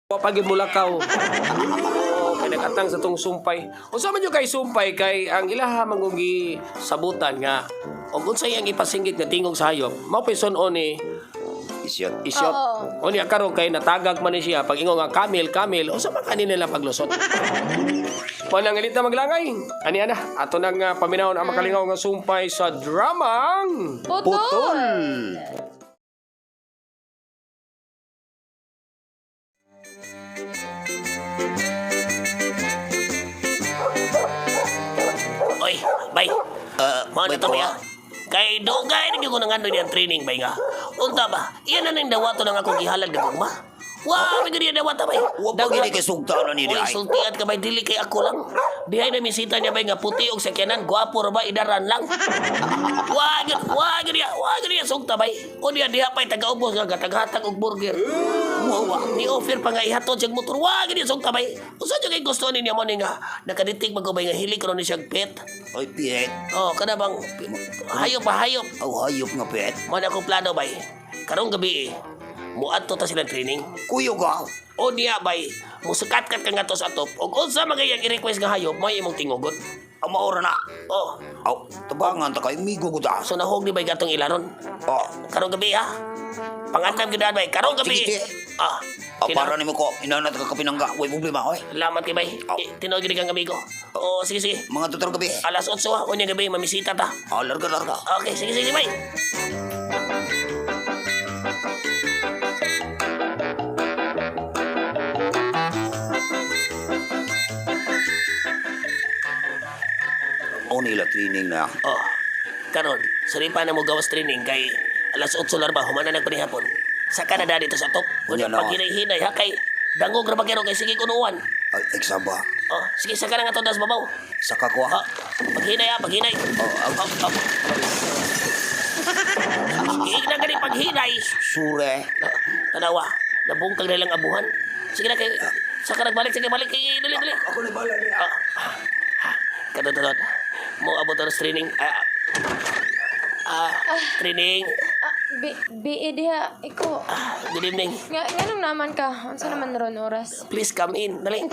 Wa pa gyud mulakaw. Oh, kay nagatang sa tong sumpay. Unsa man jud kay sumpay kay ang ilaha mangugi sabutan nga og unsay ang ipasinggit nga tingog sa hayop, mao pay sun-on ni Isyot. isyot. Oo. Unya karon kay natagag man ni siya pag ingon nga kamil kamil, unsa man kani nila paglusot. Mao nang na maglangay. Ani ana, ato nang paminawon ang makalingaw nga sumpay sa dramang Putol! Putol! Oy, bay. Mao na Bay, to ko, bay, ah. Kay dugay na gyud ko nangando niyang training bay nga. Unta ba? Iyan na ning dawato nang akong gihalad nga gugma. Wa mi gyud dawata bay. Wa pa gini kay sugta na ni Oy, di ay. sultian ka bay, dili kay ako lang. Dihay na misita niya bay nga puti og sakyanan, gwapo ra ba idaran lang. Wa gyud ya, wa gyud ya sugta bay. O diya diha pay taga-ubos nga gataghatag og burger. Wa wa ni offer pa nga ihatod siyang motor. Wa gyud ya sugta bay. Unsa jud kay gusto niya mo ni nga nakaditig man ko bay nga hilig ko ni siyang pet. Ay, pet. Oh, kana bang hayop pa hayop. Aw, hayop nga pet. Mo na akong plano bay. Karong gabi eh, muadto ta sila training. Kuyo ka. O niya bay, musukat-kat ka nga to sa atop. Og unsa magayang i-request nga hayop, mo imong tingogon. Ang maora na. Oh, Aw, tabangan ta kay migo ko ta. so nahog ni bay gatong ilaron. Oh, Karong gabi ha. Pangandam gyud bay, karong gabi. Sige, sige. Ah, ah, para nimo ko, inanat ka kapinangga. Way problema, oy. Salamat kay bay. Oh. Eh, tinuod gyud kang amigo. Oh, sige sige. Mga tutor gabi. Alas 8 ha, unya gabi mamisita ta. Ah, larga, larga. Okay, sige sige bay. O nila training na. Oh. Karon, saripa na mo gawas training kay alas 8 larba humana na panihapon. Sa Canada dito sa top. Unya Unya na. paghinay-hinay ha kay dangog ra ba kay sige kunuan. Ay, eksamba. Oh, sige sa kana nga to das babaw. Saka ko Oh, ah. paghinay ha, paghinay. Oh, aw, Oh, oh. Higna gani paghinay. sure. Tanawa, nabungkag na lang abuhan. Sige na kay sa ka nagbalik, sige balik kay dali dali. Ako na bala niya. Ah, ah, kadot kadot. Mo abot ang training. Ah, ah, training. Ah, B, BE diha, iko. Ah, good evening. Nga, nganong naman ka? Unsa naman ron oras? Please come in. Dali.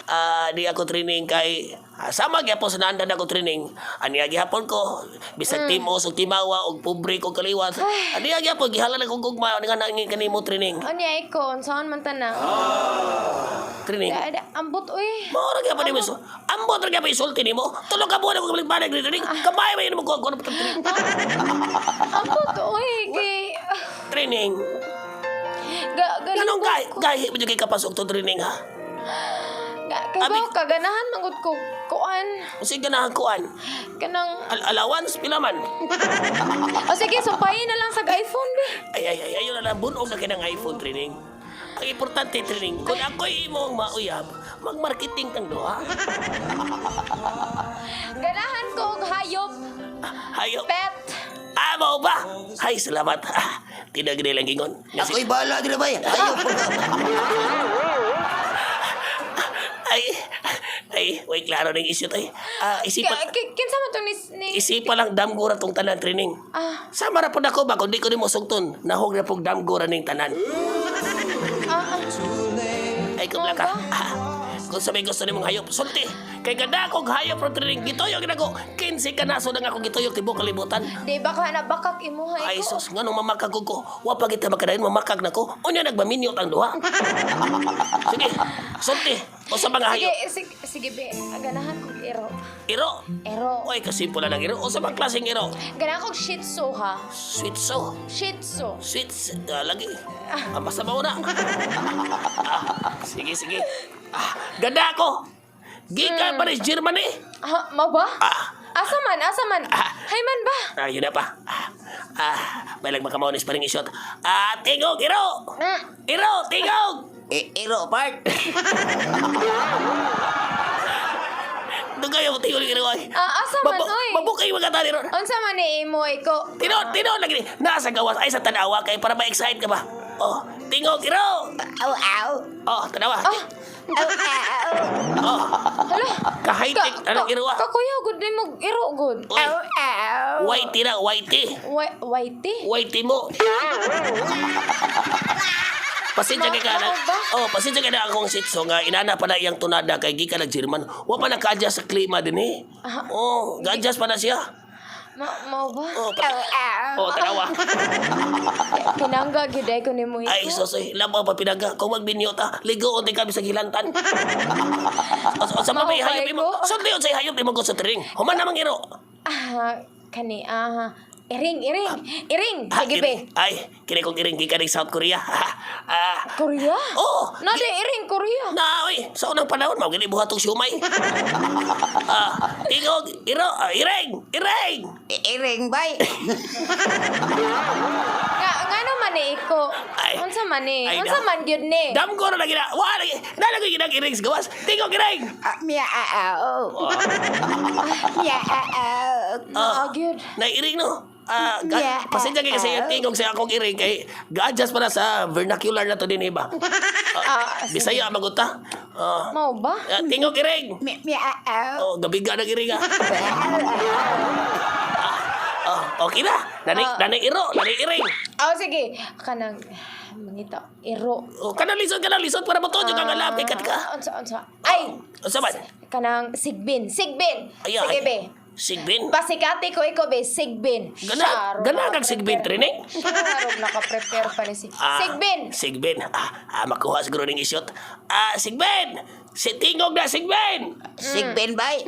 Ah, di ako training kay sama gyapon sa naandan ako training. Ani gihapon ko bisag timos ug timawa ug pobre og kaliwat. Ani gyapon gihalan akong gugma nga nangin kanimo training. Unya iko, unsaon man tanan? Training. Da, da, ambot uy. Mao ra gyapon nimo. Ambot ra gyapon isulti nimo. Tulo ka buwan ako kabalik-balik ni training. Kamay man mo ko ko training. Ambot uy kay Training. ga ga Ganong gay gay mo jud kay kapasok to training ha. Ga, kay ba ka ganahan manggod ko kuan Unsay ganahan kuan? kanang Allowance pila man. O sige, sumpayin na lang sa iPhone be. Ay, ay, ay, ayun na lang, bunog na kinang iPhone training. Ang importante training, kung ako'y imong mauyab, mag-marketing kang duha. Ganahan ko og hayop, Hayop. pet. Ah, mao ba? Ay, salamat. Ah, tinag nilang gingon. Kasi, Ako'y bala dila bay. Hayop ka. ay, ay, way klaro ng issue to eh. Ah, isipan, Kinsa man tong ni, ni isipan lang damgura tong tanan training. Ah, Sama ra pod ako ba kung di ko nimo sugton, nahog na pog damgura ning tanan. ah, ah. Ay, kubla ka. Ah, kung sa may gusto nimong hayop, sulti. Kay ganda akong hayop pro training. Gituyok na ko. 15 ka naso na nga akong gituyok tibok kalibutan. Di ba ka na bakak imuha Ay iko? sus, nga nung mamakag ko, wa pa kita makadayon, mamakag na ko. Unya nagmaminyo ang duha. Sige, sulti. O sa mga Sige, hayop. sige, sige be. Ganahan kog ero. Iro. Ero. Oy, kasimple lang iro. O sa mga klaseng iro. Ganahan kog Shih Tzu ha. Sweet so. Shih Tzu. Sweet, lagi. Ah, basta mauna. Ah, sige, sige. Ah, ganda ako. Gikan pa rin Germany. Ha, mao ba? Ah. Asa man, asa man? Ah. Hay man ba? Ah, yun na pa. Ah, ah, may lang makamaunis pa rin isyot. Ah, tingog, iro! Iro, tingog! Eh, ero, part. Dugay mo tingog, iro, ay. Ah, asa man oy? Mabukay mga tani ron. Unsa man ni imo iko? Tino, tino, lagi ni. Nasa gawas, ay sa tanawa kay para ma-excite ka ba? Oh, tingog, iro! Aw, aw. Oh, tanawa. Ah, Aw, aw. Oh, hala. ka-high-tech, anong iro ah? Kakuya gud nimo iro gud. Oy, Aw, aw. whitey na, whitey. Whitey? Whitey mo. Pasensya kay ka na. Mao ba? Oh, pasensya kay na akong sitso nga inana pa na iyang tunada kay gikan nag German. Wa pa naka-adjust sa klima din eh. Oh, ga-adjust pa na siya. Mao ba? Oh, oh, tanawa. Pinangga gyud ay ko nimo iko. Ay, sosoy, labaw pa pinaga. Kung magbinyo ta, ligo unti kami sa gilantan. O sa Mao mamay ba hayop imo. iko? Sudli unsay hayop imo ko sa trining. Human namang iro. Ah, kani iring, iring, iring. Ah, Sige be. Ay, kini kong iring gikan ng South Korea. Ah, Korea? Oh, Na di iring Korea. Na, oy, sa unang panahon, mao gini buhat og siomay. Ah, tingog, iro, iring, iring. Iring bay. Nga ngano man ni iko? Ay. Unsa man ni? Ay, Unsa man gyud ni? Dam ko na lagi na. Wa lagi. Na lagi ginang iring sa gawas. Tingog iring. Ah, Meow. Meow. Ah, gyud. Na iring no. Ah, Yeah. pasensya kay kasi yung tingog sa akong iring kay ga-adjust pa na sa vernacular na to din iba. Ah, sige. Bisaya maguta. Ah, Mao ba? tingog iring. Meow. Oh, gabiga ng iring ah. Ah, okay na. Nanay, nanay iro, nanay iring. Ah, sige. Kanang mangita iro. Oh, kanang lisod para mo kang alam ikat ka. Ah, Unsa unsa? Ay, Unsa man? kanang sigbin, sigbin. Ay, Sige ay. be. Sigbin. Pasikati ko iko be, sigbin. Gana, gana kag sigbin training. Sharog naka-prepare pa ni si Ah, Sigbin. Sigbin. Ah, makuha siguro ning isyot. Ah, sigbin. Si tingog na sigbin. Sigbin bay.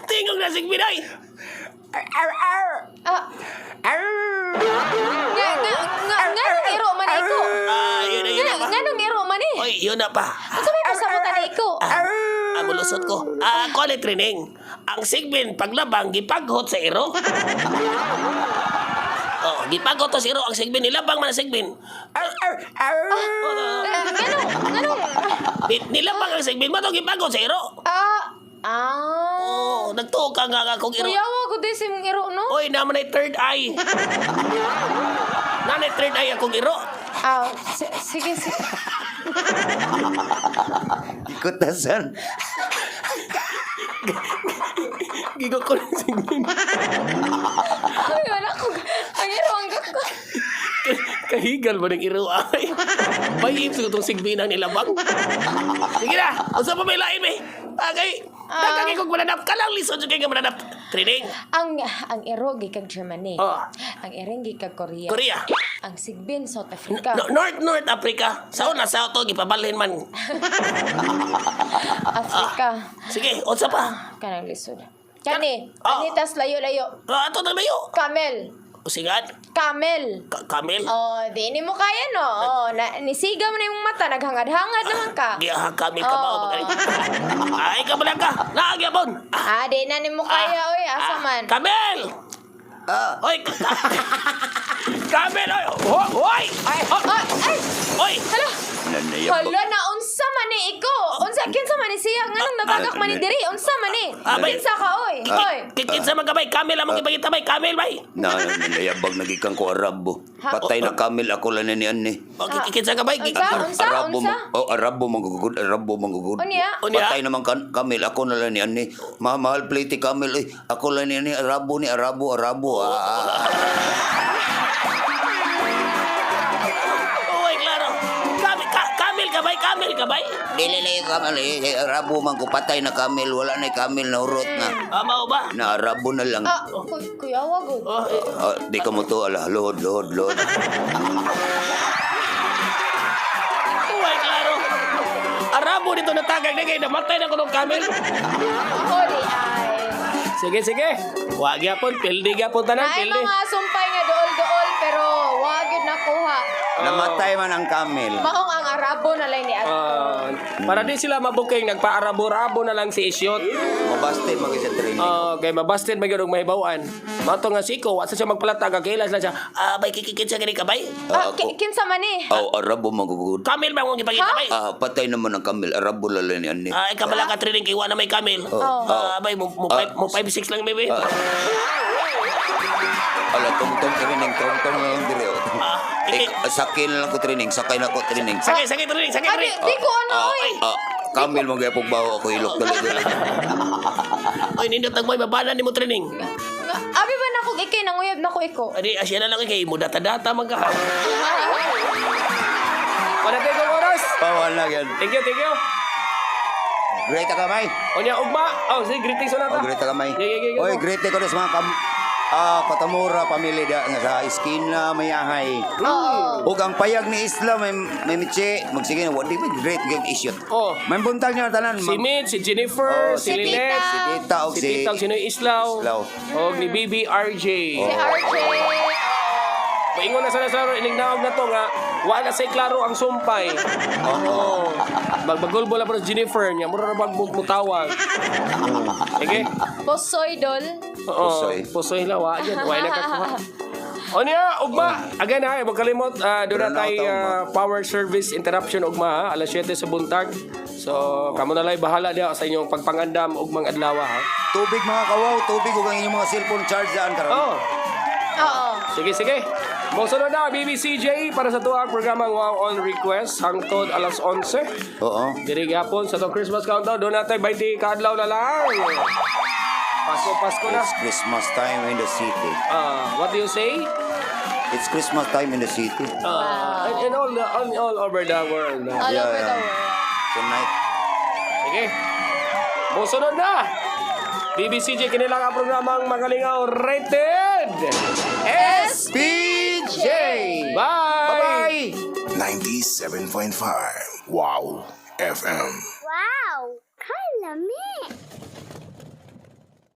Tingog na sigbin ay. Ar ar. Ah, Ar. nga nga nga nga nung iro man iko. Ah, yun na, yun Nga na pa. nga nung iro man eh. Oy, yun na pa. Unsa may pasabutan ni iko? Ah, mulusot ko. Ah, quality training. Ang sigbin paglabang gipaghot sa iro. Oh, gipaghot to sa iro ang sigbin nilabang man ang sigbin. Ar ar ar. Oh, Eh, Nganong nganong nilabang ang sigbin mo to gipaghot sa iro. ah ah. Oh, nagtuo ka nga nga kung iro. Kuyawa ko di si mong iro no? Oy, naman ay third eye. Nanay third eye akong iro. Ah, sige sige. Ikutasan. Gigo ko ng sigbin. Ay, wala ko. Ang iro ang gako. Kahigal ba ng iro ay? Bayip sa itong sigbin ang nilabang. Sige na, unsa pa may lain eh. Agay, nagkagay kong mananap. Kalang lisod yung kay mananap. Training. Ang iro gikag Germany. Oh. Ang iring gikag Korea. Korea. Ang sigbin South Africa. No, North North Africa. Sa una sa to gipabalhin man. Africa. Sige, unsa pa? Kanang lisod. Kani, Ah. anitas layo-layo. Ah, ato na mayo. Camel. Usingan, Camel. Camel. Oh, di ni mo kaya no. Oh, na, nisiga mo na yung mata, naghangad-hangad naman ka. Giha camel ka ba o Oh. magaling? Ay, kabala ka. Naagyapon. Ah, di na ni mo kaya oy, asa man. Camel! Ah. Oy! Camel! Oy! Hoy! Ay. Oh, Ah, ay, Oy! hala. Nanayabag. Hala na unsa man ni iko? Unsa kinsa man ni siya? Nganong nabagak man ni diri? Unsa man ni? Ah, bay. Kinsa ka oy? Oy. Kinsa man ka bay? Camel among ipangita bay? Camel bay? Na, nanayabag nagikan ko Arabo. Ha? Patay na kamil ako lang ni ani. O, kinsa ka bay? Unsa? Unsa? Arabo Unsa? oh Arabo manggugod, Arabo manggugod. Unya? Unya? Patay naman kan kamil ako na lang ni ani. Mahal plate kamil oy. Ako lang ni ani Arabo ni Arabo Arabo. Ah. Oy, klaro. Camel, camel ka bay? Camel ka bay? Dili lang yung kamil eh, Arabo man ko patay na kamil wala na kamil na urot na. Ah, mao ba? Na Arabo na lang. Ah, kuyawa gud. Oh, eh, Ah, di ka mo to ala luhod luhod luhod. Uy, klaro. Arabo dito natagag na kay namatay na ko ng camel. Ako di ay. Sige, sige. Wa gyapon, pildi gyapon tanan, Naay pildi. mga sumpay nga dool-dool pero wa gyud nakuha. Namatay man ang kamil. Maong ang Arabo na lang ni Ato. Ah, para di sila mabuking, nagpaarabo-rabo na lang si Isyot. Mabaste man sa training. Okay, mabasted man gyud og mahibaw-an. Mato nga siko, wa sa siya magpalatag, kailan lang siya. Ah, bay kikikit sa gani ka bay? Ah, Ah, ako. kinsa man ni? Aw Arabo manggugod. Camel ba among ipangita Ha? bay? Ah, patay naman ang kamil. Arabo la lang ni ani. Ah, ikaw pala ka training kay wa na may camel. Oh. Ah, bay mo mo Ah. 5 mo 5-6 lang maybe. Ah. Ala, tungtong training, tungtong na lang dire. oh. Ah, Eh, sakay na lang ko training, sakay na ko training. Sakay, sakay training, sakay Ah, di, training. di ko ano oy. Ah, kamil mo gyapon bawo ako ilok dali dali. Oy, nindot ang boy babala nimo training. Nga, Abi ba na ko Kog ikay nanguyab na ko iko. Ani asya na lang kay mo data-data man ka. Wala tayo kong oras. Oh, wala yan. Thank you, thank you. Great kamay. Unya, ugma. Oh, sige, greetings na Oh, great kamay. Yeah, yeah, yeah, Oy, great ko sa mga Katamura pamilya da nga sa iskina may ahay. Oo. Ug ang payag ni Isla may mitsi magsige na wa di may great game issue. Oh. May buntag niya tanan. Si Mitch, si Jennifer, Oh, si Si Tita. Lynette, Si Tita og si si Tita, si Noy Islaw, Islaw. og ni Bibi RJ. Si RJ. Paingon na sana sa ining naog na to nga wala say klaro ang sumpay. Oo. Magbagulbo lang po si Jennifer niya, mura ra bag mutawag. Sige. Bosoy dol. Oo. Pusoy. Pusoy la wa yan. Wa na kakuha. O niya, ugma. Again ha, huwag kalimot, doon na Brownout tayo ta, ugma. power service interruption ugma ha, alas 7 sa buntag. So, kamo na lang bahala diya sa inyong pagpangandam ugmang adlaw ha. Tubig mga kawaw, tubig ug ang inyong mga cellphone charge daan karon. Oh. Oo. Sige, sige. Mosunod na BBCJ para sa tuwang programang Wow On Request hangtod alas 11. Oo. Diri gihapon sa tong Christmas countdown, doon natin 20 kaadlaw na lang. Pasko, Pasko na. It's Christmas time in the city. What do you say? It's Christmas time in the city. And all over the world. All Yeah, over the yeah. world. Tonight. Sige. Mosunod na. BBCJ kinilang ang programang Magalingaw rated. S. PJ! Bye! Bye-bye! 97.5 Wow FM. Wow!